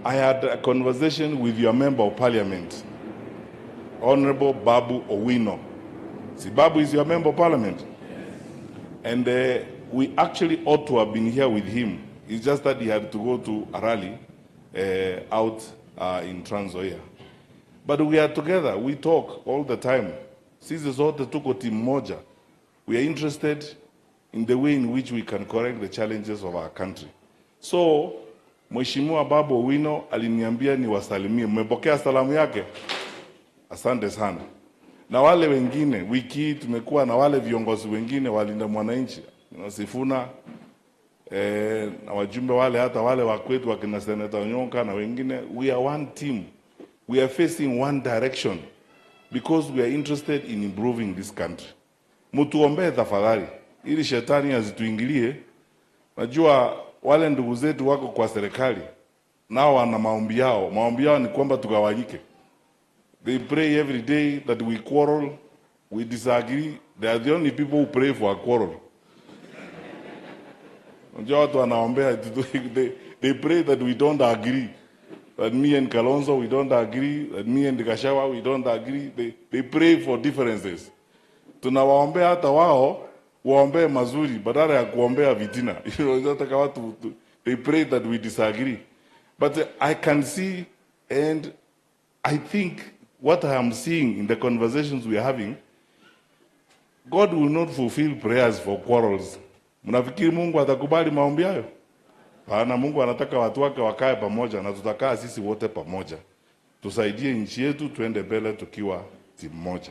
I had a conversation with your member of parliament, Honorable Babu Owino. See, Babu is your member of parliament. And we actually ought to have been here with him. It's just that he had to go to a rally out in Trans Nzoia. But we are together, we talk all the time. Sisi zote tuko timu moja. We are interested in the way in which we can correct the challenges of our country. So, Mheshimiwa Babu Owino aliniambia niwasalimie. Mmepokea salamu yake? Asante sana. Na wale wengine, wiki hii tumekuwa na wale viongozi wengine walinda mwananchi, na Sifuna na wajumbe wale hata wale wa kwetu wakina Senator Onyonka na wengine, we are one team. We are facing one direction because we are interested in improving this country. Mtuombee tafadhali ili shetani asituingilie. Najua wale ndugu zetu wako kwa serikali nao wana maombi yao. Maombi yao ni kwamba tugawanyike. They pray every day that we quarrel, we disagree. They are the only people who pray for a quarrel. Unajua watu wanaombea, they pray that we don't agree. That me and Kalonzo, we don't agree. That me and Gachagua, we don't agree. They pray for differences. Tunawaombea hata wao waombee mazuri badala ya kuombea fitina. Nataka watu they pray that we disagree. But I can see and I think what I am seeing in the conversations we are having, God will not fulfill prayers for quarrels. Mnafikiri Mungu atakubali maombi hayo? Hapana, Mungu anataka watu wake wakae pamoja na tutakaa sisi wote pamoja. Tusaidie nchi yetu tuende mbele tukiwa timu moja.